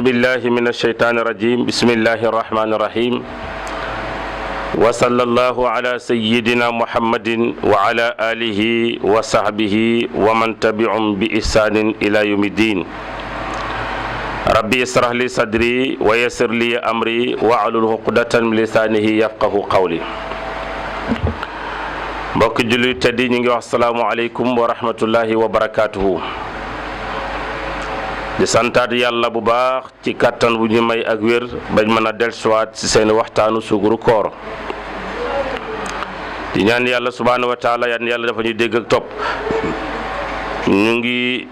أعوذ بالله من الشيطان الرجيم بسم الله الرحمن الرحيم وصلى الله على سيدنا محمد وعلى آله وصحبه ومن تبعهم بإحسان إلى يوم الدين ربي اشرح لي صدري ويسر لي أمري واحلل عقدة من لسانه يفقهوا قولي mbokk julli teddi ñi ngi wax assalaamu aleykum wa rahmatullahi wa barakatuhu di santaat yàlla bu baax ci kàttan bu ñu may ak wér bañ mën a dellusiwaat ci seen waxtaanu suguru koor di ñaan yàlla subhaanahu wa taala yan yàlla dafa ñuy dégg ak topp ñu ngi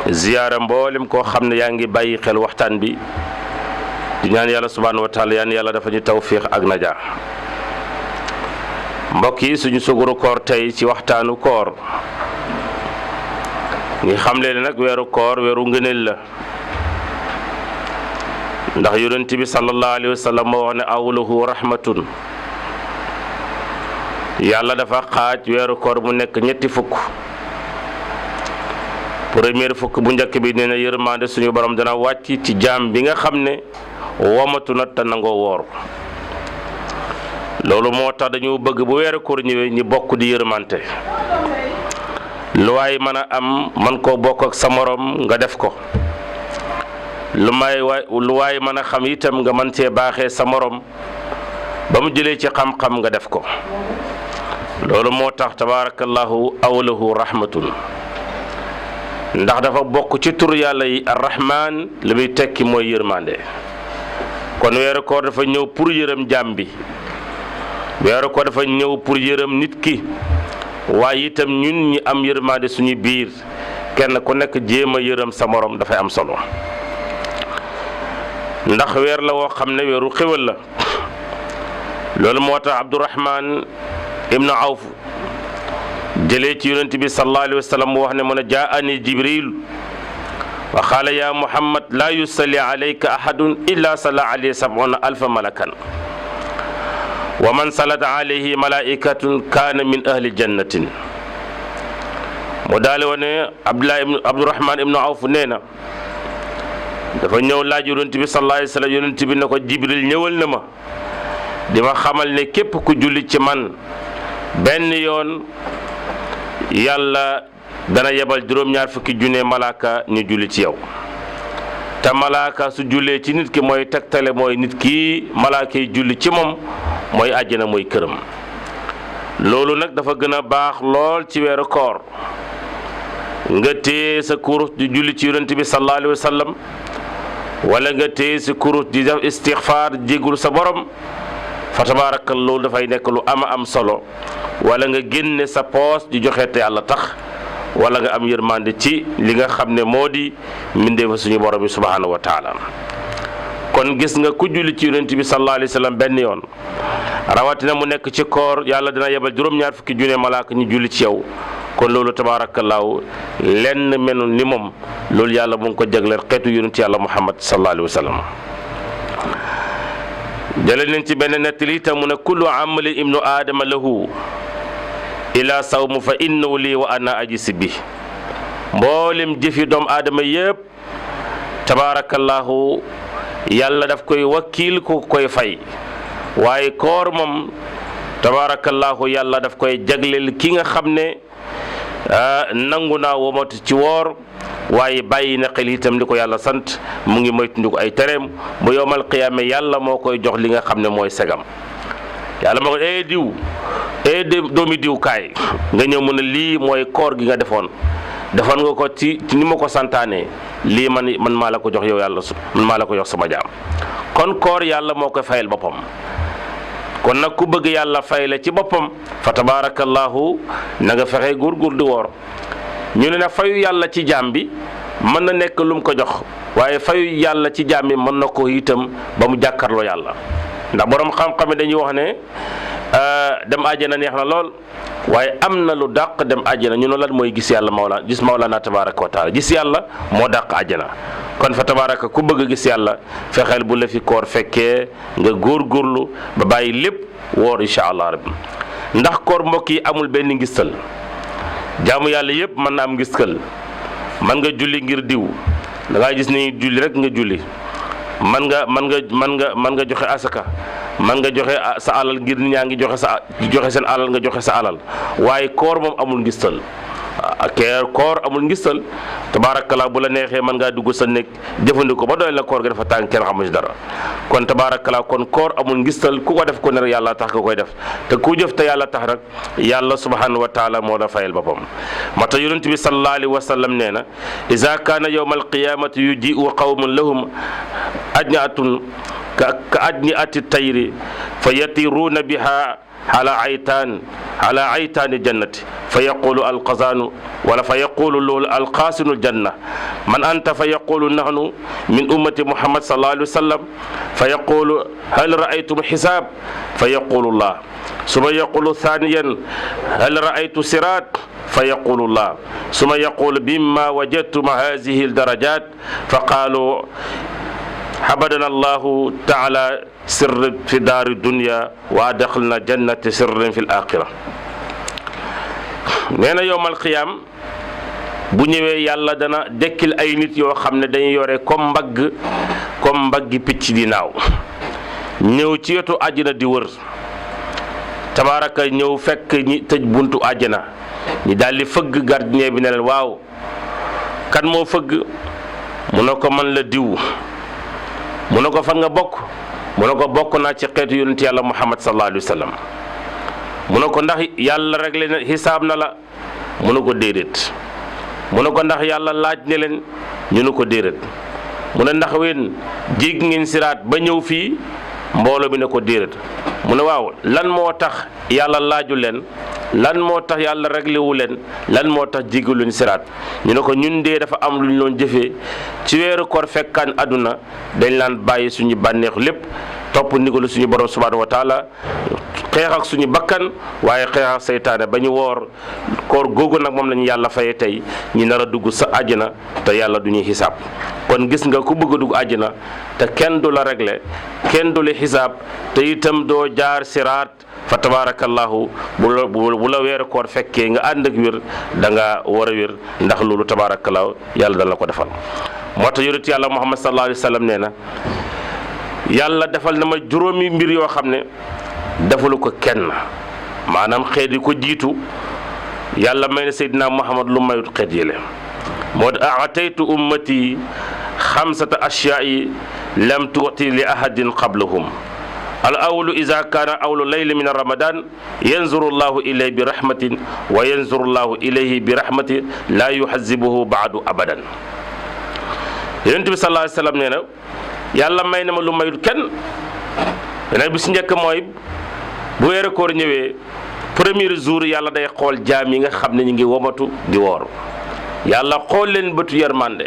ziyaara mboolem koo xam ne yaa ngi bàyyi xel waxtaan bi di ñaan yàlla subhaanahu wa taala yan yàlla dafa ñu tawfiix ak najaa mbokk yi suñu suguru koor tey ci waxtaanu koor ngi xam leen nag weeru koor weeru ngëneel la ndax yonent bi sallallahu alayhi wa sallam moo wax ne awwaluhu rahmatun yàlla dafa xaaj weeru koor mu nekk ñetti fukk première fukk bu njëkk bi nee na yërmande suñu borom dana wàcc ci jaam bi nga xam ne womatu na te nangoo woor loolu moo tax dañu bëgg bu weeru koor ñëwee ñi bokk di yërmante lu waay mën a am man koo bokk ak sa morom nga def ko lu waay mën a xam itam nga mën cee baaxee sa morom ba mu jëlee ci xam-xam nga def ko loolu moo tax tabaarakallahu awlahu rahmatun ndax dafa bokk ci tur yàlla yi arrahman li muy tekki mooy yërmande kon weeru koor dafa ñëw pour yërëm jaam bi weeru koor dafa ñëw pour yërëm nit ki waaye itam ñun ñi am yërmande suñu biir kenn ku nekk jéem a yërëm sa morom dafay am solo ndax weer la woo xam ne weeru xéwal la loolu moo tax Abdurahman ibnu Awf jëlee ci yonent bi sallallahu alayhi wa sallam mu wax ne mu ne jaani Jibril wa qaala ya Muhammad laa yusalli alayka ahadun illa salla alayhi sab'una alfa malakan wa man salat alayhi malaikatun kaana min ahli jannatin mu daale wane Abdurahman ibnu Awf nee na dafa ñëw laaj yonent bi sallallahu alayhi wa sallam yonent bi ne ko Jibril ñëwal na ma di ma xamal ne képp ku julli ci man benn yoon yàlla dana yebal juróom-ñaar fukki junne malaaka ñu julli ci yow te malaaka su jullee ci nit ki mooy tegtale mooy nit ki malaaka yi julli ci moom mooy àjjana mooy këram loolu nag dafa gën a baax lool ci weeru koor nga téye sa kurus di julli ci yonent bi sallallahu alayhi wa sallam wala nga téye sa kurus di def istixfaar jéggul sa borom fa tabaarakal loolu dafay nekk lu am solo wala nga génne sa poos di joxe te yàlla tax wala nga am yërmande ci li nga xam ne moo di mbindeefa suñu borom bi subhaanahu wa taala kon gis nga ku julli ci yonent bi sallallahu alayhi wa sallam benn yoon rawatina mu nekk ci koor yàlla dina yebal juróom-ñaar fukki junne malaaka ñu julli ci yow kon loolu tabaarakallaahu lenn menu ni moom loolu yàlla mu ngi ko jagleel xeetu yonent yàlla Muhammad sallallahu alayhi wa sallam jële nañ ci benn nettali itam mu ne kullu amali ibnu aadama lahu ila sawmu fa innahu lii wa ana ajisi bi mboolem jëfi doomu aadama yëpp tabaarakallaahu yàlla daf koy wakiil ku koy fay waaye koor moom tabaarakallaahu yàlla daf koy jagleel ki nga xam ne nangu naa womatu ci woor waaye bàyyi na xel itam li ko yàlla sant mu ngi moytandiku ay tereem bu yowmal qiyaame yàlla moo koy jox li nga xam ne mooy segam yàlla moo ko diw doomi diw kaay nga ñëw mu ne lii mooy koor gi nga defoon nga ko ci ni ma ko santaane lii man maa la ko jox yow yàlla man maa la ko jox sama jaam kon koor yàlla moo koy fayal boppam kon nag ku bëgg yàlla fay la ci boppam fa tabaarakallaahu na nga fexe góorgóor di woor ñu ne nag fayu yàlla ci jaam bi mën na nekk lu mu ko jox waaye fayu yàlla ci jaam bi mën na ko itam ba mu jàkkarloo yàlla ndax borom xam-xam yi dañuy wax ne dem àjjana neex na lool waaye am na lu dàq dem àjjana ñu ne lan mooy gis yàlla mawlaana tabaaraka wa taala gis yàlla moo dàq àjjana kon fa tabaaraka ku bëgg a gis yàlla fexeel bu la fi koor fekkee nga góorgóorlu ba bàyyi lépp woor incha allah rabbi ndax koor mbokk yi amul benn ngistal jaamu yàlla yëpp mën na am ngistal mën nga julli ngir diw da ngaa gis ni julli rek nga julli man nga joxe asaka man nga joxe sa alal ngir nit ñaa ngi joxe seen alal nga joxe sa alal waaye koor moom amul ngistal koor amul ngistal tabaarakallaa bu la neexee mën ngaa dugg sa nekk jëfandikoo ba doy la koor ga dafa tàng kenn xamu ci dara kon tabaarakallaa kon koor amul ngistal ku ko def ko ne rek yàlla tax nga koy def te ku jëf te yàlla tax rek yàlla subhanahu wa taala moo la fayal boppam moo tax yonent bi sallallahu alayhi wa sallam nee na iza kaana yawma alqiyamati yuji'u qawmun lahum ajni'atun ka ajni'ati tayri fa yatiruuna biha ala aytaani jannati fa yaqulu alqazanu wala fa yaqulu loolu alqaasinu janna man anta fa yaqulu nahnu min ummati muhammad sallallahu alayhi wa sallam fa yaqulu hal ra'aytum xisaab fa yaqulu llah suma yaqulu thaniyan hal ra'aytu siraat fa yaqulu llah suma yaqulu bimma wajadtum hazihi aldarajat fa qaalu habadana allahu taala sirr fi daari dunya wa adxalna jannati sirrin fi l axira nee na yowmal qiyaam bu ñëwee yàlla dana dekkil ay nit yoo xam ne dañuy yore comme mbaggi picc di naaw ñëw ci wetu àjjana di wër tabaaraka ñëw fekk ñi tëj buntu àjjana ñi daal di fëgg gardien bi ne leen waaw kan moo fëgg mu ne ko man la diw mu ne ko fan nga bokk mu ne ko bokk naa ci xeetu yonent yàlla muhammad sallallahu alayhi wa sallam mu ne ko ndax yàlla réglé na xisaab na la mu ne ko déedéet mu ne ko ndax yàlla laaj ne leen ñu ne ko déedéet mu ne ndax ween jéggi ngeen siraat ba ñëw fii mbooloo bi ne ko déedéet mu ne waaw lan moo tax yàlla laaju leen lan moo tax yàlla réglé wu leen lan moo tax jéggi luñ siraat ñu ne ko ñun dee dafa am lu ñu doon jëfee ci weeru koor fekkaan àdduna dañ laan bàyyi suñu bànneexu lépp topp ndigalu suñu borom subhanahu wa taala xeex ak suñu bakkan waaye xeex ak seytaane ba ñu woor koor googu nag moom lañu yàlla faye tey ñi nar a dugg sa àjjana te yàlla du ñuy xisaab kon gis nga ku bëgg a dugg àjjana te kenn du la réglé kenn du la xisaab te itam doo jaar siraat fa tabaarakallahu bu la weeru koor fekkee nga ànd ak wér da nga war a wér ndax loolu tabaarakallahu yàlla dana la ko defal moo tax yonent yàlla muhammad sallallahu alayhi wa sallam nee na yàlla defal na ma juróomi mbir yoo xam ne defalu ko kenn maanaam xeet yi ko jiitu yàlla may na seydina muhammad lu mayut xeet yële moo tax ataytu ummati xamsata ashyaa'i lam tuuti li ahadin qablahum al awlu ida kaana awlu layli min ramadan yanzuru llahu ilayhi bi rahmatin wa yanzuru llahu ilayhi bi rahmatin laa yuhazibuhu baadu abadan yonent bi sallallahu alayhi wa sallam nee na yàlla may na ma lu mayut kenn nag bi si njëkk mooy bu weeru koor ñëwee premier jour yàlla day xool jaam yi nga xam ne ñu ngi womatu di woor yàlla xool leen bëtu yermande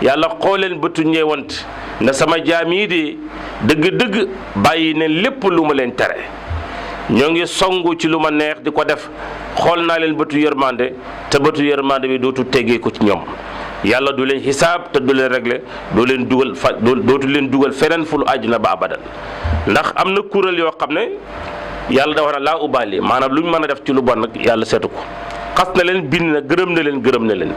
yàlla xool leen bëtu ñeewant na sama jaam yi di dëgg-dëgg bàyyi ne lépp lu ma leen tere ñoo ngi songu ci lu ma neex di ko def xool naa leen bëtu yermande te bëtu yermande bi dootu teggee ko ci ñoom yàlla du leen xisaab te du leen réglé dootu leen dugal feneen fu lu àjjana ba abadan ndax am na kuréel yoo xam ne yàlla dafa na laa ubaali maanaam lu ñu mën a def ci lu bon nag yàlla seetu ko xas na leen bind na gërëm na leen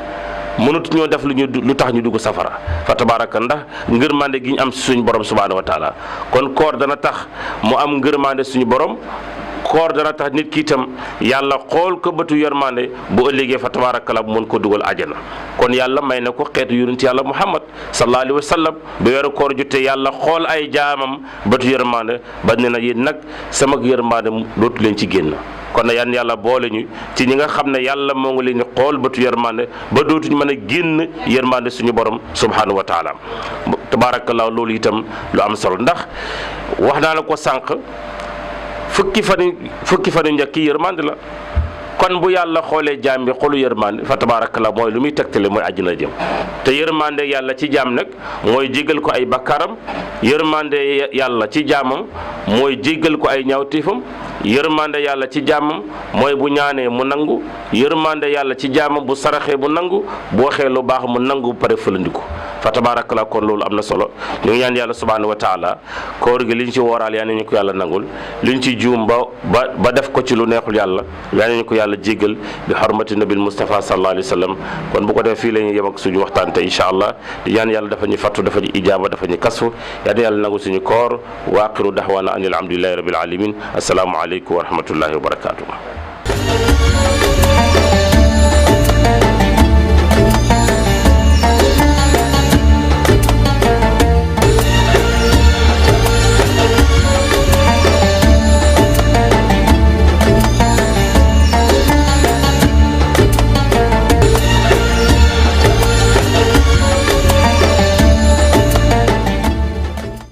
mënut ñoo def lu tax ñu dugg safara fa tabaraka ndax ngërmande gi ñu am suñu borom subhanahu wa taala kon koor dana tax mu am ngërmande suñu borom koor dana tax nit ki itam yàlla xool ko bëtu yërmande bu ëllëgee fa tabaarakalla bu mën ko dugal àjjana kon yàlla may na ko xeetu yonent yàlla muhammad sallallahu alayhi wa sallam bu weeru koor jotee yàlla xool ay jaamam bëtu yërmande ba ne na yéen nag sama yërmande dootu leen ci génn kon na yan yàlla boole ñu ci ñi nga xam ne yàlla moo ngi leen di xool bëtu yërmande ba dootuñu mën a génn yërmande suñu borom subhanahu wa taala tabaarakalla loolu itam lu am solo ndax wax naa la ko sànq fukki fan yu njëkk yi yërmande la kon bu yàlla xoolee jaam bi xolu yërmande fa tabaarakalla mooy lu muy tegtale mooy àjjana jëm te yërmande yàlla ci jaam nag mooy jéggal ko ay bakkaaram yërmande yàlla ci jaamam mooy jéggal ko ay ñaawteefam yërmande yàlla ci jaamam mooy bu ñaanee mu nangu yërmande yàlla ci jaamam bu saraxee mu nangu bu waxee lu baax mu nangu pare fëlandiku fa tabarakallah kon loolu am na solo ñu ngi ñaan yàlla subhanahu wa taala koor gi liñ ci wooraal yaa ñu ko yàlla nangul liñ ci juum ba def ko ci lu neexul yàlla yaa ñu ko yàlla jéggal bi xormati nabil Mustafa sallallahu alayhi wa sallam kon bu ko def fii la ñuy yem ak suñu waxtaan te incha allah di ñaan yàlla dafa ñu fattu dafa ñu ijaaba dafa ñu kasfu yaa di yàlla nangu suñu koor wa aqiru dahwana anil hamdulillahi rabbil alamin assalaamu aleykum wa rahmatullahi wa barakatuh